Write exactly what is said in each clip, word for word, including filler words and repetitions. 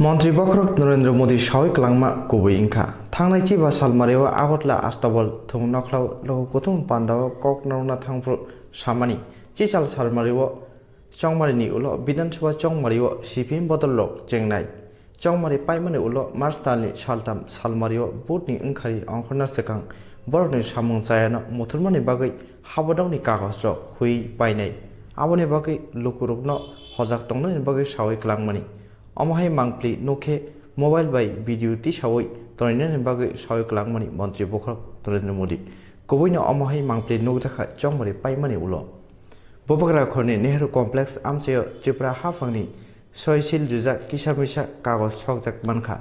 Montri bokhorok Narendra Modi sawi kwlangma kubui wngkha. Thangnai chiba salmario Agartala Astabal thung nokhlao logo kutung pandao kok narwkna thangphuru samani chichal salmario chongmarini ulo Bidhan Sabha chongmario C P M bodol rok chengnai. Chongmari paimani ulo March talni saltham salmario vote ni wngkhari ongkhorna swkang borokni samung chayano muthurmani bagwi habodokni kagoj rok hui painai. Aboni bagwi lukurokno hojak tongnani bagwi sawi kwlangmani. Omo hai mangpli nukhe mobile bai video tisawi toninani bagwi sawi kwlangmani Montri Bokhorok Narendra Modi. Kubuino omo hai mangpli nukjakha chongmari paimani ulo. Bubagra khorni Nehru Complex amchaio Tripura haphangni soisil rijak kisa misa kagoj sokjak mankha.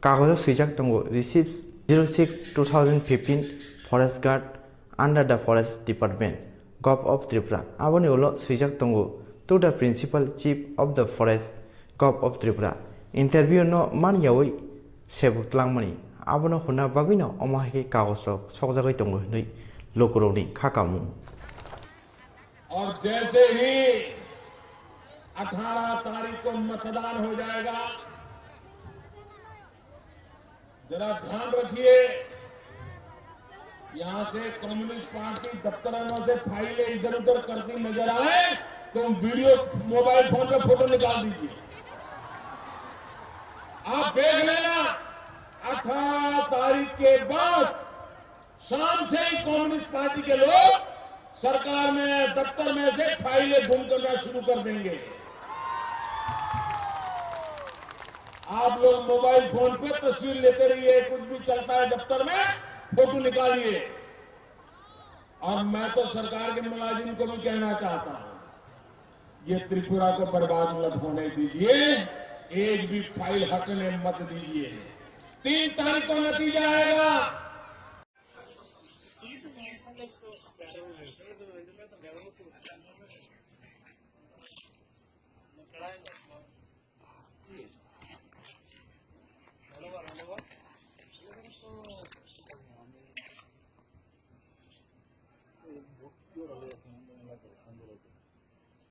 Kagojo swijak tongo, "Received zero six two thousand fifteen Forest Guard under the Forest Department, Govt of Tripura." Aboni ulo swijak tongo, "To the Principal Chief of the Forest, Govt of Tripura." Interview no man yawi sebuk tlangmani. Abono hwnna bagwino omo hai khe kagoj rok sokjagwi tongo hwnwi lukurokni kha kamung. और जैसे ही अठारह तारीख को मतदान हो जाएगा, जरा ध्यान रखिए, यहाँ से कम्युनिस्ट पार्टी दफ्तर में से फाइलें इधर उधर करती नजर आए तो वीडियो, मोबाइल फोन पे फोटो निकाल दीजिए। आप देख लेना, अठारह तारीख के बाद शाम से ही कम्युनिस्ट पार्टी के लोग सरकार में, दफ्तर में से फाइलें गुम करना शुरू कर देंगे। आप लोग मोबाइल फोन पे तस्वीर लेते रहिए, कुछ भी चलता है दफ्तर में, फोटो निकालिए। और मैं तो सरकार के मुलाजिम को भी कहना चाहता हूँ, ये त्रिपुरा को बर्बाद मत होने दीजिए, एक भी फाइल हटने मत दीजिए। तीन तारीख को नतीजा आएगा,